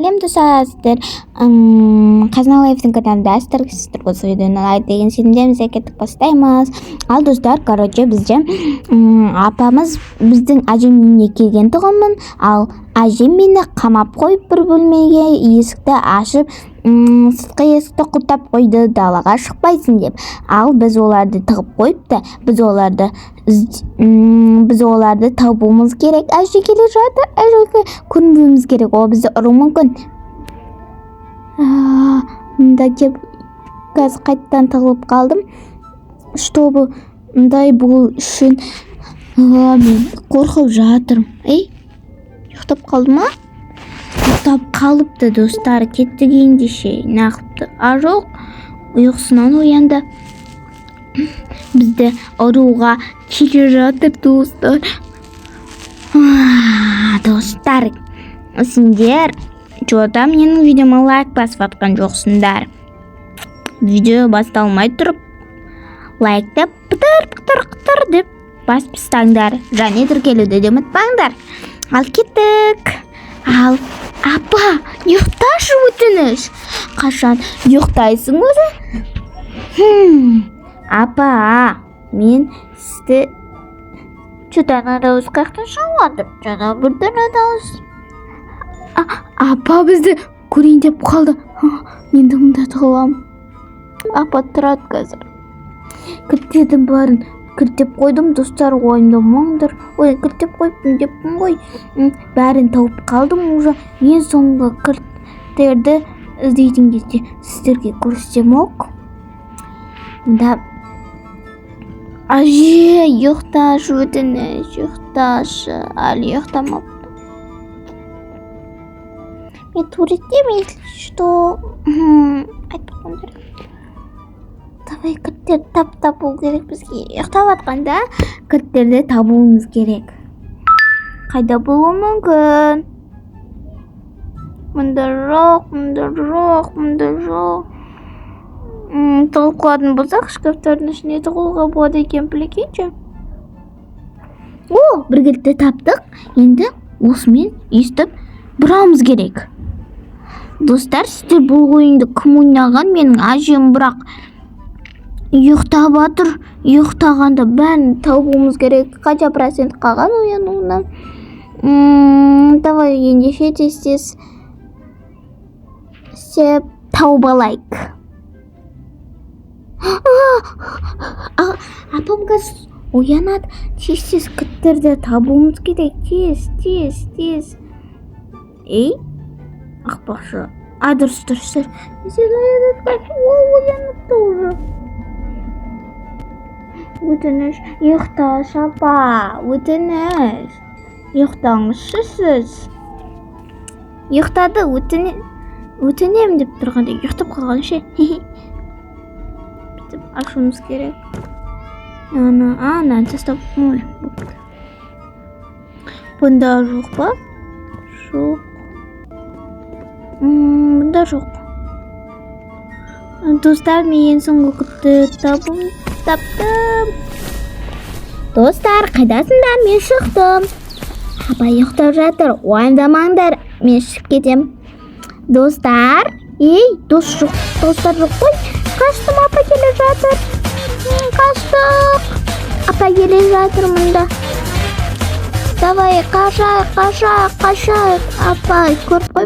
Сәлем, достар! Сіздер Қазына Лайфтың каналындасыздар. Сіздер осы видеоны лайк деген сенімдеміз. Кеттік, бастаймыз. Ал, достар, короче, бізде апамыз, біздің әжем үйіне келген тұғынмын. Ал әжем мені қамап қойып бір бөлмеге, есікті ашып, сыртқы есікті құлыптап қойды, далаға шықпайсың деп. Ал біз оларды тығып қойыпты, біз оларды табуымыз керек. Әже келе жатыр, әжеге көрінбеуіміз керек, ол бізді ұруы мүмкін. Мында кеп, қазір қайтадан тығылып қалдым, чтобы мындай болу үшін. Мен қорқып жатырмын. Ей, ұйықтап қалды ма? Ұйықтап қалыпты, достар. Кеттік ендеше. Неғыпты? А, жоқ, ұйқысынан оянды, бізді ұруға келе жатыр, достар. Достар, сендер че-то менің видеома лайк басып жатқан жоқсыңдар. Видео басталмай тұрып лайкты пытыр пытыр қытыр деп басып тастаңдар және тіркелуді де ұмытпаңдар. Ал кеттік. Ал, апа, ұйықташы, өтініш. Қашан ұйықтайсың өзі? Апа, мен сізді че-то ана дауыс қаяқтан шығып жатыр? Жаңа бір дауыс. Апа бізді көрейін деп қалды. Енді мында тығыламын, апа тұрады қазір. Кілттердің бәрін кілттеп қойдым, достар, уайымдамаңдар. Ой, кілттеп қойыппын деппін ғой. Бәрін тауып қалдым уже. Ең соңғы кілттерді іздейтін кезде сіздерге көрсетемін. Ок, мында. Әже, ұйықташы, өтініш, ұйықташы. Әлі ұйықтамапты. Мен суреттеймін, если что. Айтып қоюым керек. Давай, кілттерді табу керек бізге. Ұйықтап жатқанда кілттерді табуымыз керек. Қайда болуы мүмкін? Мында жоқ, мында жоқ, мында жоқ. Тығылып қалатын болсақ, шкафтардың ішіне тығылуға болады екен, прикиньте. О, бір кілтті таптық. Енді осымен өйстіп бұрамыз керек. Достар, сіздер бұл ойынды кім ойнаған? Менің әжем бірақ ұйықтап жатыр. Ұйықтағанда бәрін табуымыз керек. Қанша процент қалған оянуына? Давай, ендеше, тез тез істеп тауып алайық. Апам қазір оянады. Тез тез кілттерді табуымыз керек, тез, тез, тез. Ей, ақпақшы. А, дұрыс, дұрыс, дұрыс. Ол ояныпты уже. Өтініш, ұйықташы, апа, өтініш, ұйықтаңызшы. Сіз ұйықтады, өтінемін деп тұрғанда ұйықтап қалған ше. Бүйтіп ашуымыз керек. Ана, ана тастап. Ой, бопты. Бұнда жоқ па? Жоқ. Бұнда жоқ. Достар, мен ең соңғы кілтті таптым. Достар, қайдасыңдар? Мен шықтым. Апа ұйықтап жатыр, уайымдамаңдар, мен шығып кетем. Достар, ей, дос жоқ, достар жоқ қой. Қаштым, апа келе жатыр. Қаштық, апа келе жатыр мында. Давай, қашайық, қашайық, қашайық. Апа көріп қой.